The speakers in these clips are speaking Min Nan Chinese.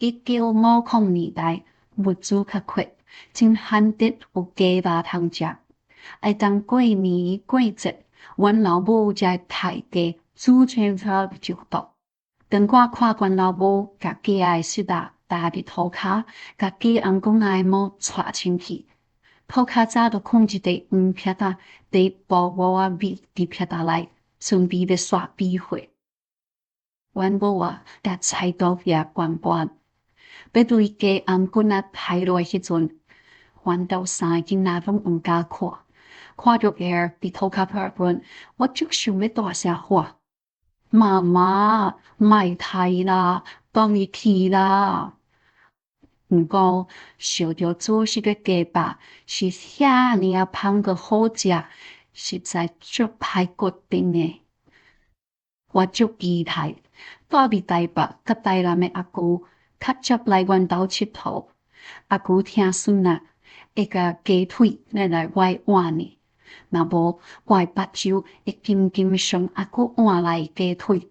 1950年代，物資較缺，真罕得有雞肉通食。愛等過年過節，阮老母才會刣雞煮清炒就倒。當我看阮老母共雞仔的膝仔踏佇塗跤，共雞頷頸仔的毛掣清氣。塗跤早就囥一塊黃片仔，佇薄糊仔米佇片仔內，準備欲煞比會。阮母仔共菜刀舉懸懸，欲對雞頷頸仔刣落彼陣，阮兜三個囡仔攏毋敢看，看著膈佇塗跤拍滾，我足想欲大聲喊：媽媽，莫刣啦，放伊去啦！毋過燒著煮熟的雞肉是遐爾仔芳閣好食，實在足歹決定的。我足期待，住佇台北佮台南的阿舅，較接來阮兜𨑨迌。阿舅疼孫仔，會共雞腿拿來我的碗裡，若無我的腹臍會緊緊傷阿舅碗內的雞腿。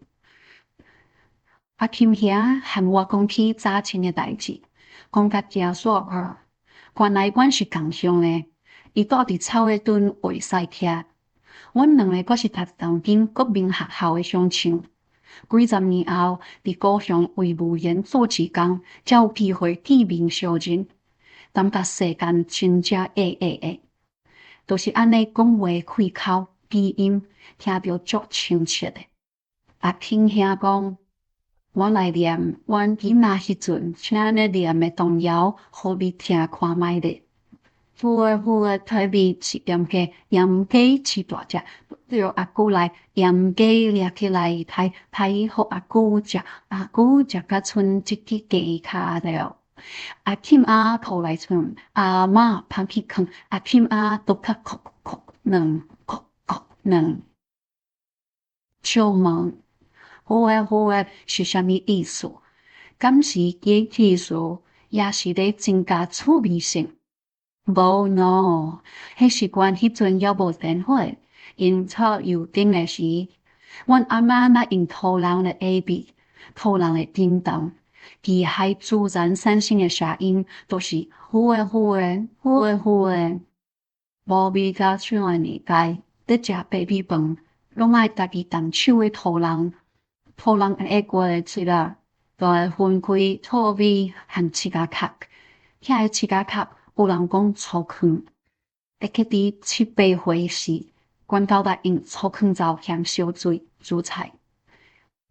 阿琴兄和我講起早清的代誌，講甲誠煞好。原來阮是仝鄉的，伊住佇草仔墩畫屎徛。阮兩个閣是讀同間國民學校的鄉親。幾十年後，佇故鄉衛武營做志工，才有機會見面相認，感覺世間真正狹狹的。就是按呢講話開口語音聽著足親切的。阿慶兄講，我來念阮囡仔彼陣聽咧念的童謠，予你聽看覓咧。好啊好啊，台米一點雞，鹽雞飼大隻，著阿舅來鹽雞掠起來刣，刣予阿舅食，阿舅食甲賰一支雞跤了。阿琴仔抱來床，阿嬤捧去囥，阿琴仔都較哭哭軟，哭哭軟。笑問，好啊好啊，是啥物意思？敢是雞意思，抑是咧增加趣味性？無喏，彼時阮彼陣猶無電火，用草油燈的時，阮阿嬤若用塗人的下米，塗人的叮當，機械自然產生的聲音，都是好啊好啊，好啊好啊。無米加腸的年代，咧食白米飯，攏愛家己動手去塗人，塗人會過的喙仔，就會分開糙米和飼仔殼。遐个飼仔殼有人講粗糠，會記佇七八歲時，阮兜捌用粗糠灶鹹燒水煮菜。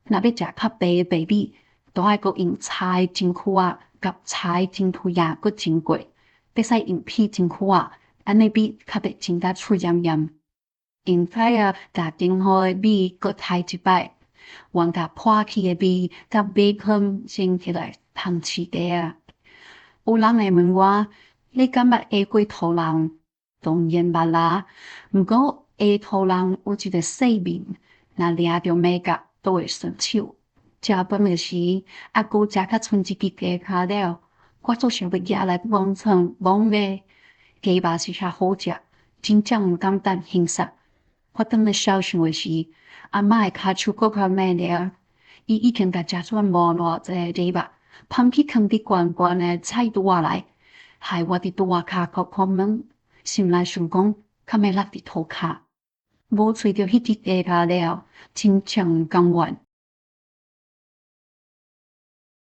若欲食較白的白米，都愛閣用柴的蒸釜仔，佮柴的蒸屉仔閣蒸過，袂使用鐵蒸釜仔，按呢米較袂蒸甲脆黏黏。用菜仔共蒸好的米閣刣一擺，還共破去的米佮米糠蒸起來通飼雞仔。有人會問我，你敢捌下過塗人？當然捌啦，毋過下塗人有一个細面，若掠著眉角都會損手。食飯的時，阿舅食甲賰一支雞跤了，我足想欲舉來摸床摸咧。雞肉是遐好食，真正毋甘等欣賞。我當咧小想的時，阿嬤的跤手閣較猛掠，伊已經共食賰無偌濟雞肉，捧去囥佇懸懸的菜櫥仔內，害我佇櫥仔跤哭看問，心內想講，較欲落佇塗跤，無揣著彼支雞跤了，真正毋甘願。